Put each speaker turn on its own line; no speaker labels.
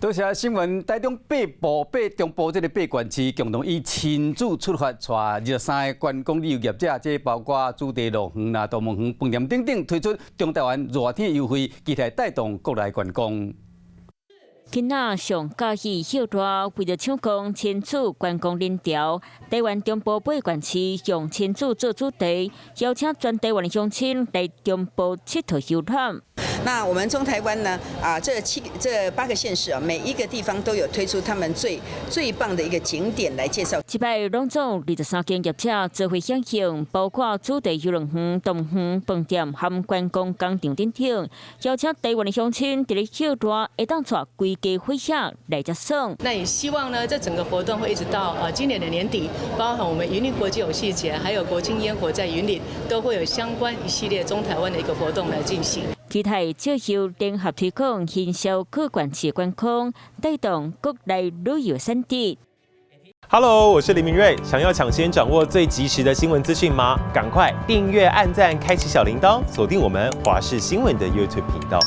多謝新聞，台中八部八中部這个八縣市共同以親子出發，帶23個觀光旅遊業者，這包括主題樂園啦、動物園、飯店等等，推出中台灣熱天優惠，期待帶動國內觀光。
囡仔上佮意歇熱，為著搶攻親子觀光人潮，台灣中部八縣市用親子做主題，邀請全台灣的鄉親來中部𨑨迌遊覽。
那我們中台灣呢？啊，這七這八個縣市啊，每一個地方都有推出他們最最棒的一個景點來介紹。
這擺攏總23間業者做伙響應，包括主題遊樂園、動物園、飯店和觀光工廠等等，邀請台灣的鄉親佇咧歇熱，會當帶規家伙仔來遮耍。
那也希望呢，這整個活動會一直到今年的年底，包含我們雲林國際遊戲節，還有國慶煙火在雲林，都會有相關一系列中台灣的一個活動來進行。
期待藉由聯合推廣行銷各縣市觀光，帶動國內旅遊產值。
Hello，我是林明瑞，想要搶先掌握最及時的新聞資訊嗎？趕快訂閱、按讚、開啟小鈴鐺，鎖定我們華視新聞的 YouTube 頻道。